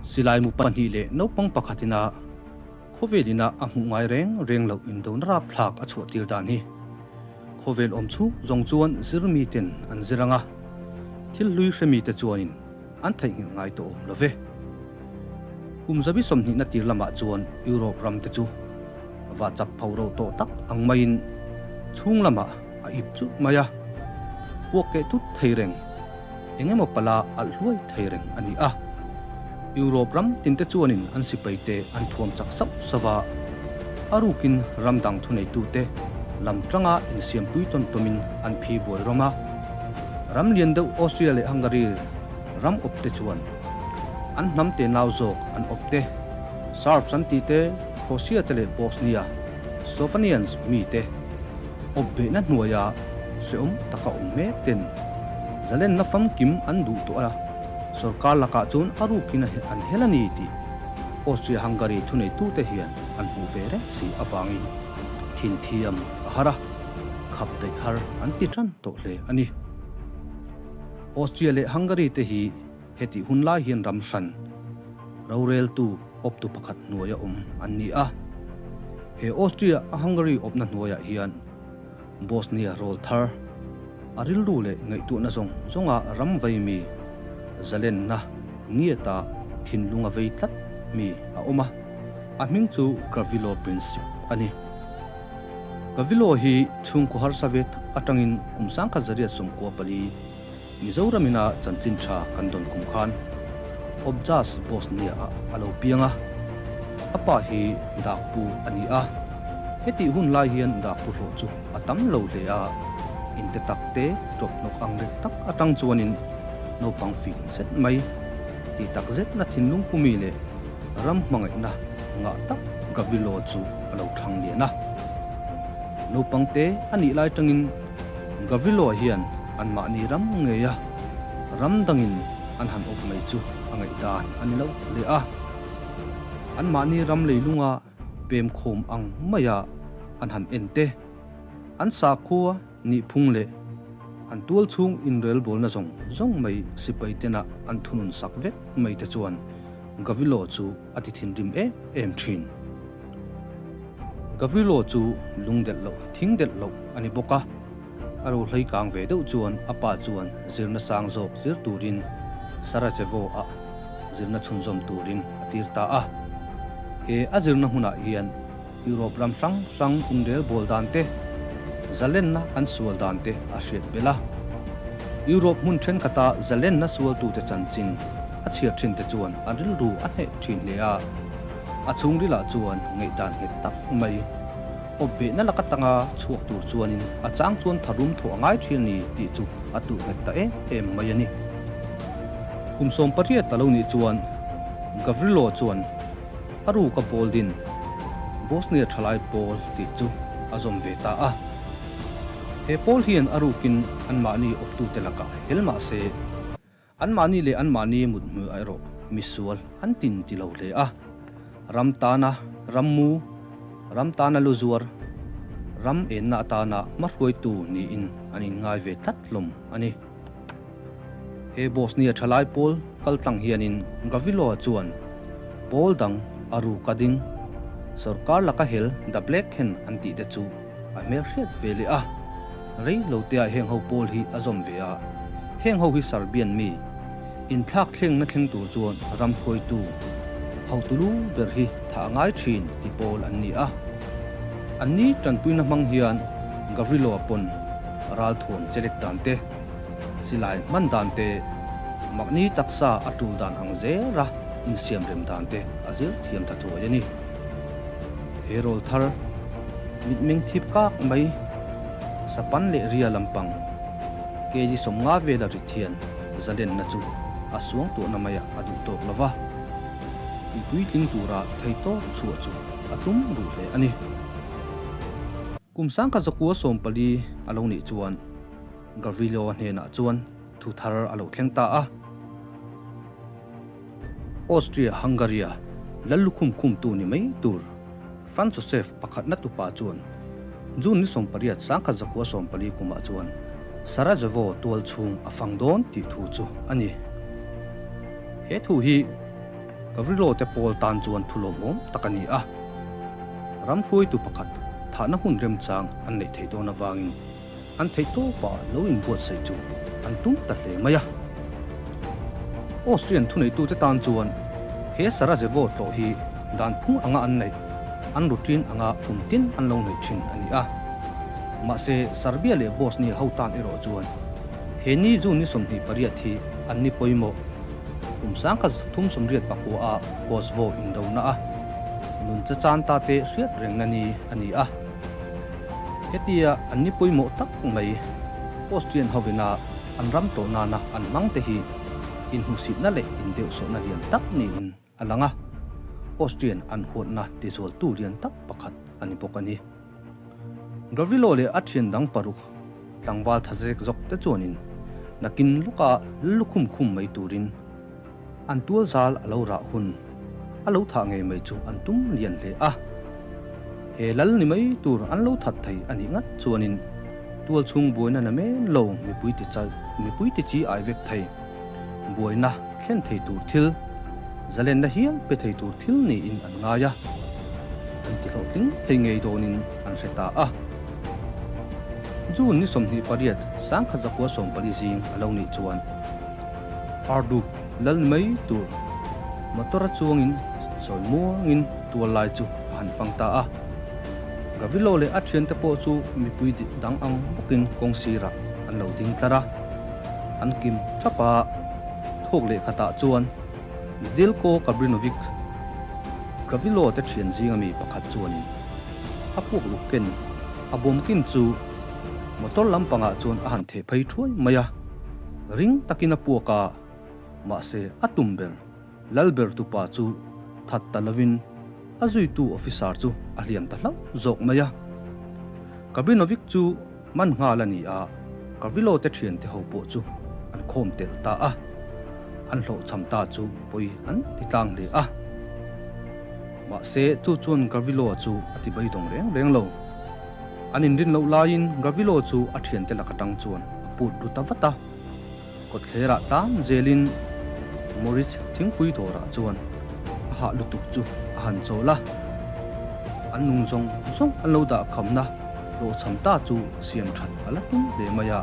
Silai mu pahnih leh naupang pakhatin a khawvel ina a hmuh ngai reng reng loh indona rapthlak a chhuah tir dan hi khawvel awm chhung zawng chuan zir miten an zir ang a, thil hlui hre mite chuanin an theihnghilh ngai tawh awm lo ve. Kum zabi sawmhnihna tir lamah chuan Europe ram te chu va chak pho ro tawh tak ang maiin chhung lamah a ip chut mai a, puak keh tut thei reng, eng emaw pala alh hluai thei reng a ni a. Europe ram tinte chuanin an sipai te an thuam chak sauh sauh a, a rukin ram dang thuneitute lam tanga insiampui tawn tawmin an phi buai rawm a. Ram lian deuh Austria leh Hungary ram awp te chuan an hnam te nau zawk an awp te, Serbs an ti te, Croatia te leh Bosnia, Slovenians mi te awp behna hnuaia hrehawm taka awm mek ten zalenna famkim an duh tawh a, sorkar lakah chuan a rukin an hel a ni tih Austria-Hungary thuneitute hian an hmuh ve reng si avangin thinthiam a har a, khap daih har an ti tan tawh hle a ni. Austria leh Hungary te hi hetih hun lai hian ram hran roreltu awptu pakhat hnuaia awm an ni a. He Austria a Hungary awpna hnuaiah hian Bosnia rawl thar a rilru leh ngaihtuahna zawng zawnga ram vei mi zalenna ngiata thinlunga vei tlat mi a awm a, a hming chu Gravilo Princip a ni. Gavilo hi chhungkaw harsa ve tak atangin kum sangkhat zariat 14 Mizoram ina chanchin tha kan dawn kum khan Objas Bosnia ah a lo piang a, a pa hi Dakpu a ni a, hetih hun lai hian Dakpu hlawh chu a tam lo hle a, inte tak te tawp hnawk ang rek tak atang chuanin naupang fing zet mai ti tak zetna thinlung pumi leh ram hmangaihna ngah tak Gavilo chu a lo thang lian a. Naupang te a nih lai tangin Gavilo hian anmahni ram ngei a, ram dangin an han awp mai chu a ngaihdan a ni lo hle a. Anmahni ram leilunga pem khawm ang maia an han en te, an sakhua nihphung leh an tual chhung inrelbawlna zawng zawng mai sipai tena an thunun sak vek mai te chuan Gavilo chu a ti thinrim em em thin. Gavilo chu lung delh loh, thing delh loh a ni bawk a, a ro hlei kang ve deuh chuan a pa chuan zirna sang zawk zir turin Sarajevo ah zirna chhunzawm turin a tir ta a. He a zirna hmunah hian Europe ram hrang hrang inrelbawl dan te, zalenna an sual dan te a hriat belh a. Europe hmun thenkhatah zalenna sualtute chanchin a chhiar thin te chuan a rilru a hneh thin hle a. A chhungrilah chuan ngaihdan nghet tak mai awp behna laka tanga chhuak tur chuanin a chang chuan tharum thawh a ngai thin a ni tih chu a tuh nghet ta em em mai a ni. Kum 18 a lo nih chuan Gavrilo chuan a ruka pawl din Bosnia thalai pawl tih chu a zawm ve ta a. He pawl hian a rukin anmahni awptute lakah hel mah se, anmahni leh anmahni mut hmu erawh misual an tin ti lo hle a. Ram tana rammu, ram tana lu zuar, ram enna atana hmahruaitu niin an inngai ve tlat hlawm a ni. He Bosnia thalai pawl kaltlang hianin Gaviloa chuan pawl dang a ruk a ding, sorkar laka hel The Black Hand an tih te chu a hmelhriat ve leh a. Rei lo teah heng ho pawl hi a zawm ve a, heng ho hi Serbian mi inthlak thlengna thleng tur chuan ram hruaitu hotu lu ber hi thah a ngai thin ti pawl an ni a. Anni tanpuina hmang hian Gavriloa pawn ralthuam chelek dan te, silai hman dan te, mahni taksa a tul dan ang zela insiam rem dan te a zir thiam ta thuai a ni. He rawl thar mitmeng thip kak mai sapan leh ria lampang kg 50 vela rit hian zalenna chu a suang tuahna maiah a duh tawk lo va, tihpuitling tura theitawp chhuah chu a tum duh hle a ni. Kum 1914 a lo nih chuan Gavrilo hnenah chuan thu thar a lo thleng ta a. Austria-Hungaria lal lukhum khumtu ni mai tur Franz Josef pakhatna tupa chuan June ni 18 1914 kumah chuan Sarajevo tual chhung a fang dawn tih thu chu a ni. He thu hi. Gavrilo te pawl tan chuan thu lawmawm tak a ni a. Ram hruaitu pakhat thahna hun remchang an neih theih dawn avangin an theih tawpah lo inbuatsaih chu an tum ta hle mai a. Austrian thuneitute tan chuan he Sarajevo tlawh hi dan phung anga an neih, an routine anga kum tin an lo neih thin a ni a. Mahse, Serbia leh Bosnia ho tan erawh chuan he ni June ni 28 hi an ni pawimawh. Kum 1389 a Kosovo indona a nun cha chan ta te hriat rengna ni a ni a. Hetia an ni pawimawh tak mai Austrian hovina an ram tawh nana an hmang te hi inhmuhsitna leh indeuhsawhna lian tak niin a lang a, Austrian an huatna tizualtu lian tak pakhat a ni bawk a ni. Gavrilo leh a thian dang paruk tlangval thazek zawk te chuanin nakin lawka lukhum khum mai turin an tual zal a lo rah hun a lo thah ngei mai chu an tum lian hle a. He lal ni mai tur an lo that thei a nih ngat chuanin tual chhung buaina na men lo mipui ti chal mipui ti chi ai vek thei buaina thlen thei tur thil zalenna hial pe thei tur thil niin an ngai a, an ti hlawhtling thei ngei dawnin an hre ta a. June ni 28, 1940 zing a lo nih chuan Ardup lal ni mai tur motor a chuangin sawi muangin tual lai chu a han fang ta a. Gavilo leh a thiante pawh chu mipui dang ang bawkin kawng sirah an lo ding tlar a, an kim thap a. Thawk leh khatah chuan Nedeljko Gabrinovic, Gavilo te thian zinga mi pakhat chuanin a puk luk ken a bawm kin chu motor lampangah chuan a han theh phei thuai mai a, ring takin a puak a, mahse a tum ber Lalber tupa chu that ta lovin a zuitu officer chu a hliam ta hlauh zawk mai a. Gabrinovic chu Man nghal a ni a, Gavilo te thiante ho pawh chu an khawm tel ta a, an hlawhchham ta chu pawi an ti tlang hle a. Mahse, chu chuan Gavilo-a chu a ti beidawng reng reng lo. An inrin loh laiin Gavilo chu a thiante lak atang chuan a put ru ta vat a. Kawtthlerah tlang zelin Moritz thingpui dawrah chuan a hah lutuk chu a han chawl a. An nung zawng zawng an lo dah khamna hlawhchham ta chu siam that a la tum hle mai a,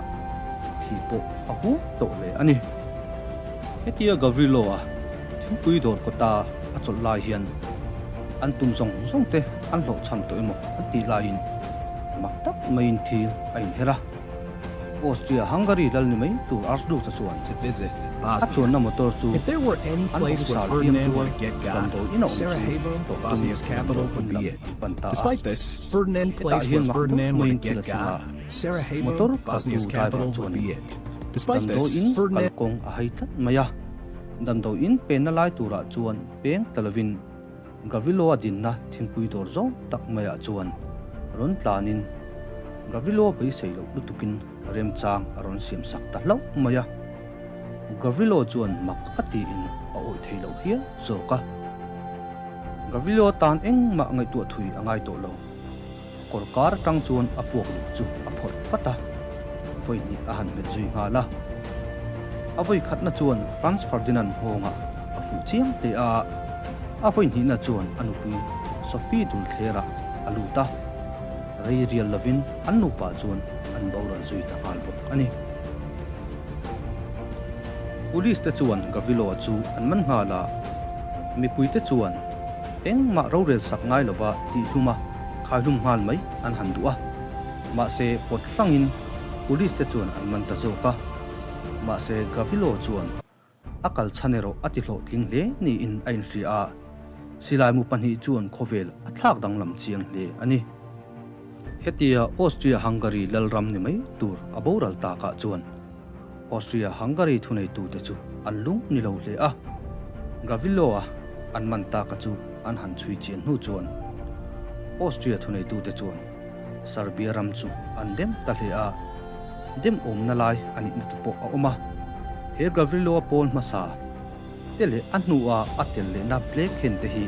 thih pawh a huam tawh hle a ni. Hetia Gavrilo-a thingpui dawr kawta a chawlh lai hian an tum zawng zawng te an hlawhchham tawh emaw an tih laiin mak tak maiin thil a inher a. Austria-Hungary lal ni mai tur Archduke chuan To visit a Bosnia. chuanna motor chu If there were any an place where officer hliam Ferdinand tual were to get got, damdawi in a awm chu Sarajevo, tlawh tum Bosnia's capital, damdawi would in be lam it. an pan ta a. Despite this, Ferdinand Hetah place hian where mak deuh Ferdinand were to maiin thil get a thleng a, got, Sarajevo, motor khalhtu Bosnia's driver capital, would chuanin be it. Despite this, damdawiin Ferdinand kalkawng a hai tlat mai a. Damdawiin penna lai turah chuan peng ta lovin Gavrilo-a dinna thingpui dawr zawng tak maiah chuan rawn tlanin Gavrilo-a beisei loh lutukin remchang a rawn siam sak ta hlauh mai a. Gavrilo chuan mak a tiin a awih thei lo hial zawk a. Gavrilo tan engmah ngaihtuah thui a ngai tawh lo. A kawr kar atang chuan a puak luk chu a phawrh vat a, vawi hnih a han hmet zui nghal a. A vawi khatna chuan Franz Ferdinand nghawngah a fuh chiang hle a, a vawi hnihna chuan a nupui Sophie Dulthlerah a lut a, rei rial lovin an nupa chuan an boral zui ta nghal bawk a ni. Police te chuan Gavilo-a chu an man nghal a, mipuite chuan engmah rorel sak ngai lova tihhlum a khaihlum nghal mai an han duh a, mahse pawt hlangin police te chuan an man ta zawk a, mahse Gavilo chuan a kal chhan erawh a ti hlawhtling hle niin a inhria a, silaimu pahnih chuan khawvel a thlak danglam chiang hle a ni. Hetia Austria-Hungary lalram ni mai tur a boral takah chuan Austria-Hungary thuneitute chu an lung ni lo hle a, Gavrilo-a an man taka chu an han chhui chian hnu chuan Austria thuneitute chuan Serbia ram chu an dem ta hle a, dem awmna lai a nihna te pawh a awm a. He Gavrilo-a pawl hmasa te leh a hnua a tel lehna Blekhen te hi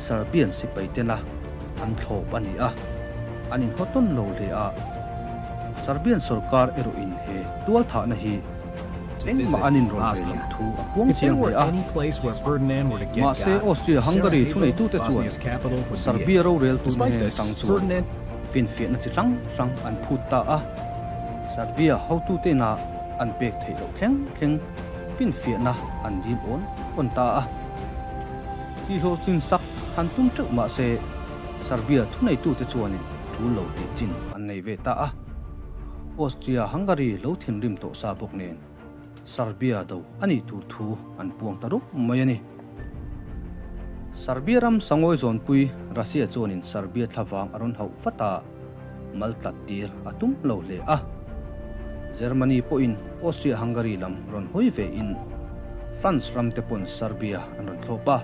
Serbian sipai tena an thlawp a ni a, an inhawtawn lo hle a. Serbian sorkar erawhin he tualthahna hi. Engmah an inrawlh ve loh thu a puang chiang hle a. Mahse, Austria-Hungary thuneitute chuan Serbia roreltu hnen atang chuan finfiahna chi hrang hrang an phut ta a, Serbia hotutena an pek theih loh thleng thleng finfiahna an dil awn awn ta a. Tihhlawhtlin sak han tum teuh mahse, Serbia thuneitute chuanin tul lo tih chin an nei ve ta a. Austria-Hungary lo thinrim tawh sa bawk nen Serbia do a nih tur thu an puang ta rup mai a ni. Serbia ram sangawi zawnpui Russia chuanin Serbia thlavang a rawn hauh vat a, mal tlat tir a tum lo hle a. Germany pawhin Austria-Hungary lam rawn hawi ve in France ram te pawn Serbia an rawn thlawp a.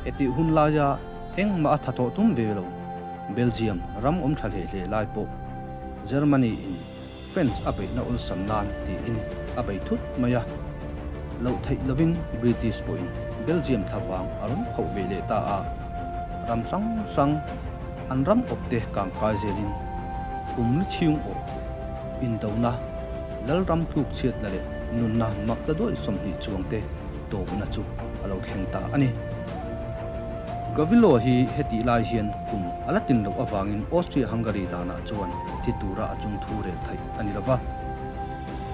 Hetih hun laia engmah a tha tawh tum ve lo Belgium ram awm tha hle hle lai pawh Germany in France a beihna awlsam nan tiin a bei thut mai a. Loh theih lovin British pawhin Belgium thlavang a rawn hauh ve leh ta a. Ram hrang hrang an ram awpte kangkai zelin kum ni chhiung awh indona lalram tluk chhiatna leh nunna mak ta duai 20 chuangte tawpna chu a lo thleng ta a ni. Gavrillo hi hetih lai hian kum a la tin loh avangin Austria-Hungary danah chuan thi tura a chung thu rel theih a ni lova.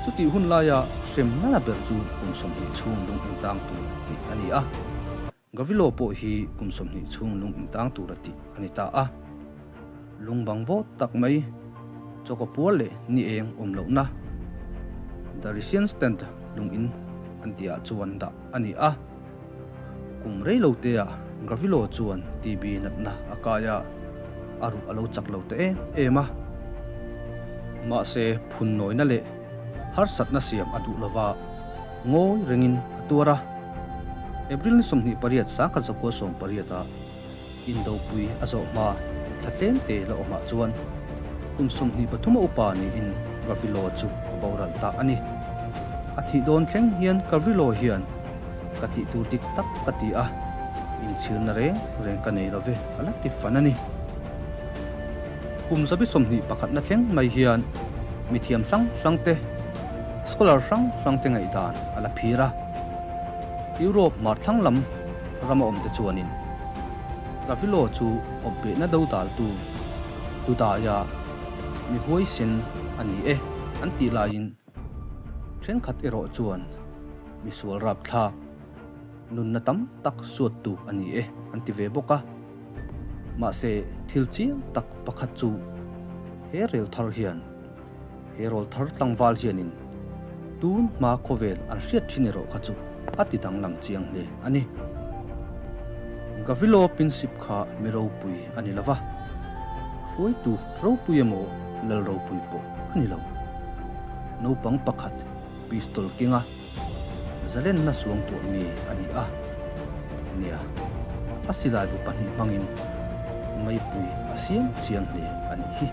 Chutih hun laia hremna la ber chu kum 20 chhung lung intang tur tih a ni a. Gavrillo pawh hi kum 20 chhung lung intang tura tih a ni ta a. Lung bang vawt tak mai, chawkaw pual leh ni eng awm lohna The Resienstand lung in an tihah chuan dah a ni a. Kum rei lo teah Gravilo chuan TB natna a kai a, a ruh a lo chak lo ta em em a. Mahse, phunnawina leh harsatna siam a duh lova ngawi rengin a tuar a. April ni 28 1918 ah Indopui a zawh hma thla tlem te la awmah chuan kum 23 a upa niin Gavrillo chu a boral ta a ni. A thih dawn thleng hian Gavrillo hian ka tih tur dik tak ka ti a, inchhirna reng reng ka nei love a la ti fan a ni. Kum 21 na thleng mai hian mithiam hrang hrang te, scholar hrang hrang te ngaihdan a la phir a. Europe hmar thlang lam rama awmte chuanin Gavrillo chu awpbehna dodaltu Dudaya mi huaisen a ni e an tih laiin thenkhat erawh chuan misual rapthlak nunna tam tak suattu a ni e an ti ve bawk a. Mahse thil chiang tak pakhat chu he rel thar hian He rawl thar tlangval hianin tun hma khawvel an hriat thin erawh kha chu a ti danglam chiang hle a ni. Gavrillo Princip kha mi ropui a ni lova, hruaitu ropui emaw lal ropui pawh a ni lo. Naupang pakhat pistol kenga zalenna suang tuah mi a ni a, nia, a silai bu pahnih hmangin meipui a siam chiang hle a nih hi.